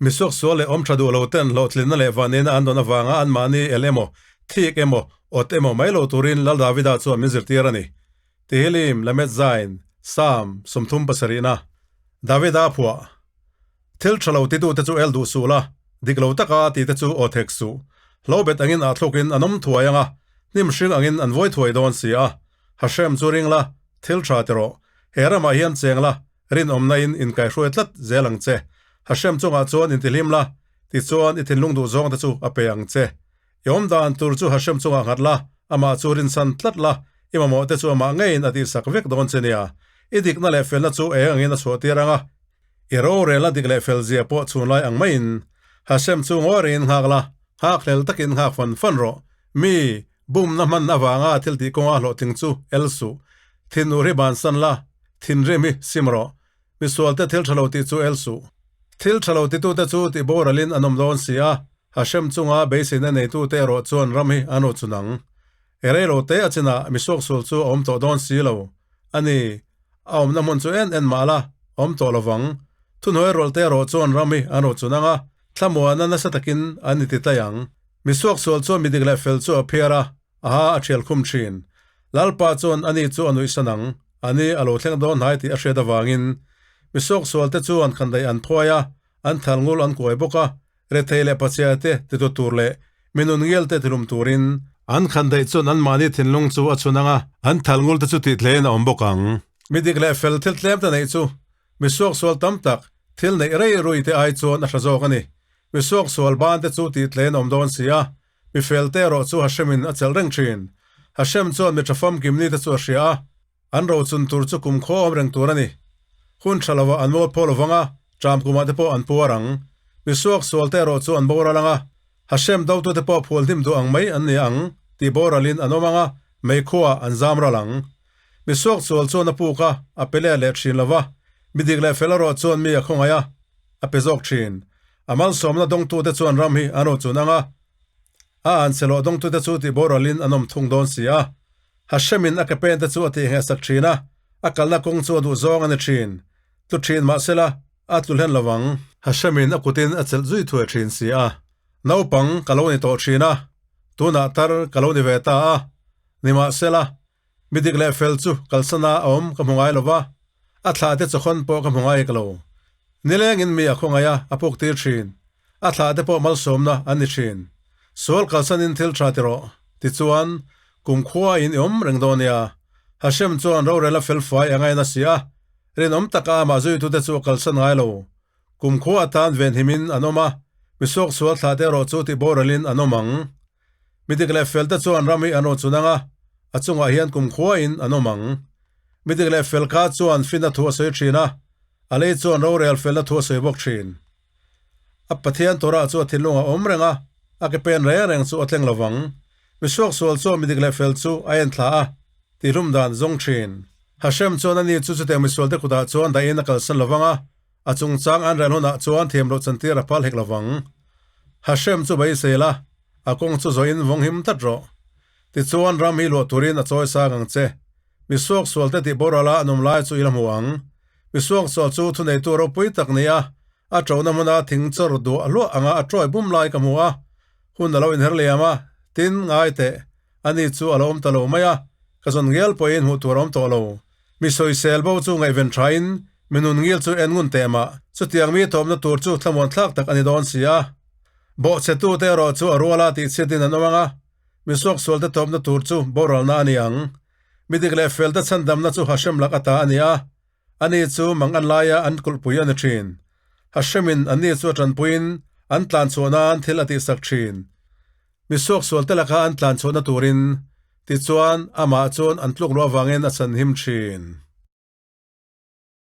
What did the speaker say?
Misuak sual leh awm tha duh lo ten hlawhtlinna leh vanneihna an dawn avanga anmahni el emaw, thik emaw, awt emaw mai lo turin Lal Davida chuan min zirtir a ni. Tehillim, Lamed Zain, Psalm, 37na. Davida phuah. Thil tha lo titute chu el duh suh la, dik lo taka tite chu aw thek suh. Hlobet angin ah thlukin an awm thuai ang a, hnim hring angin an vawi thuai dawn si a. Hashem chu ring la, thil tha ti rawh. He ramah hian cheng la, rinawmna in inkaihruai tlat zel ang che. Hashem chungah chuan intihlim la, tichuan i thinlung duh zawng te chu a pe ang che. I awm dan tur chu Hashem chungah nghat la, amah chu rinsan tlat la, i mamawh te chu amah ngeiin a tihsak vek dawn che nia. I dikna leh felna chu eng angin a chhuahtir ang a, i rorelna dik leh fel zia pawh chhunlai ang maiin. Hashem chu ngawi rengin nghak la, nghakhlel takin nghak fan fan rawh. Mi, bumna hman avanga thil tih kawnga hlawhtling chu el suh. Thinur hi bansan la, thinrim hi sim rawh. Misualte thil tha lo tih chu el suh. Thil tha lo titute chu tih boralin an awm dawn si a, Hashem chunga beiseina neitute erawh chuan ram hi an rawh chun ang. E rei lo te a chinah misuaksual chu a awm tawh dawn si lo. A ni, a awmna hmun chu en en mah la, a awm tawh lovang. Thuhnuai rawlte erawh chuan ram hi an rawh chun ang a, thlamuana nasa takin an inti tlai ang. Misuaksual chuan midik leh fel chu a phiar a, Aha, a thial khum thin. Lalpa chuan ani chu a nuihsan ang. Ani a lo thleng dawn hnai tih a hriat avangin mi suaksualte chu an khandaih an phuai a, an thal ngul an kuai bawk a, rethei leh pachhia te titu tur leh mi nun ngial te tilum turin. An khandaih chuan anmahni thinlung chu a chhun ang a, an thal ngul te chu tih tlein a awm bawk ang. Mi dik leh fel thil tlem te neih chu mi suaksual tam tak thil neih rei rui te ai chuan a hra zawk a ni. Mi suaksual ban te chu tih tlein a awm dawn si a, Mi felte erawh chu Hashemin a chelh reng thin. Hashem chuan mi tha famkim nite chu a hria a, an rochun tur chu kum khaw awm reng tur a ni. Hun tha lovah an mual phaw lovang a, ṭam kumah te pawh an puar ang. Mi suak sualte erawh chu an boral ang a, Hashem dotute pawh phul hnim duh ang mai an ni ang tih boralin an awm ang a, meikhuaah an zam ral ang. Mi suak sual chuan a puk a, a pe let leh thin lo va, mi dik leh fel erawh chuan mi a khawngaih a, a pe zawk thin. A malsawmna dawngtute chuan ram hi an rochun ang a, a an chhe loh dawngtute chu tih boralin an awm thung dawn si a. Hashemin a ke pente chu a tihnghehsak thin a, a kalna kawng chu a duh zawng a ni thin. Tlu thin mah sela, a tlu hlen lo ang. Hashemin a kutin a chelh zui thuai thin si a. Naupang ka lo ni tawh thin a, tunah tar ka lo ni ve ta a. Nimahsela, Mi dik leh fel chu kalsana a awm ka hmu ngai lo va, a thlah te chawkhawn pawh ka hmu ngai ka lo. Nilengin mi a khawngaih a, a puk tir thin. A thlah te pawh malsawmna an ni thin. Sual kalsanin thil tha ti rawh. Tichuan, kumkhua in i awm reng dawn nia. Hashem chuan rorel a fel fai a ngaina si a, rinawm taka amah zuitute chu a kalsan ngai lo. Kumkhua atan venhimin an awm a, mi suaksual thlah te erawh chu tihboralin an awm ang. Mi dik leh fel te chuan ram hi an rawn chun ang a, a chungah hian kumkhuain an awm ang. Mi dik leh fel kha chuan finna thu a sawi thin a, a lei chuan rorel felna thu a sawi bawk thin. A Pathian Torah chu a thinlungah a awm reng a, a ke pen reng reng chu a tleng lo vang. Mi suaksual chuan mi dik leh fel chu a en thla a, tihlum dan zawng thin. Hashem chuan ani chu chutiang misualte kutah chuan dahin a kalsan lo vang a, A chungchang an rel hunah chuan thiam loh chantir a phal hek lo vang. Hashem chu beisei la, a kawng chu zawhin vawng him tlat rawh. Tichuan ram hi luah turin a chawi sang ang che. Mi suaksualte tih borala an awm lai chu i la hmu ang. Mi suaksual chu thuneitu ropui tak ni a, a ṭohna hmuna thing chawr duah hluah anga a ṭawi bum lai ka hmu a. Hun a lo inher liam a, tin, ngai teh, ani chu a lo awm ta lo mai a, ka zawn ngial pawhin hmuh tur a awm tawh lo. Mi sawisel bo chu ngaihven thain mi nun ngil chu en ngun teh mah. Chutiang mi thawmna tur chu thlamuan thlak tak a ni dawn si a. Bawhchhetute erawh chu a ruala tihchhiatin an awm ang a, mi suaksualte thawmna tur chu boralna a ni ang. Mi dik leh felte chhandamna chu Hashem lak ata a ni a, ani chu mang an laia an kulhpui a ni thin. Hashemin anni chu a tanpuiin an tlanchhuah nan thil a tihsak thin. Mi suaksualte laka an tlanchhuahna turin, tichuan amah chuan an tluk luah avangin a chhanhim thin.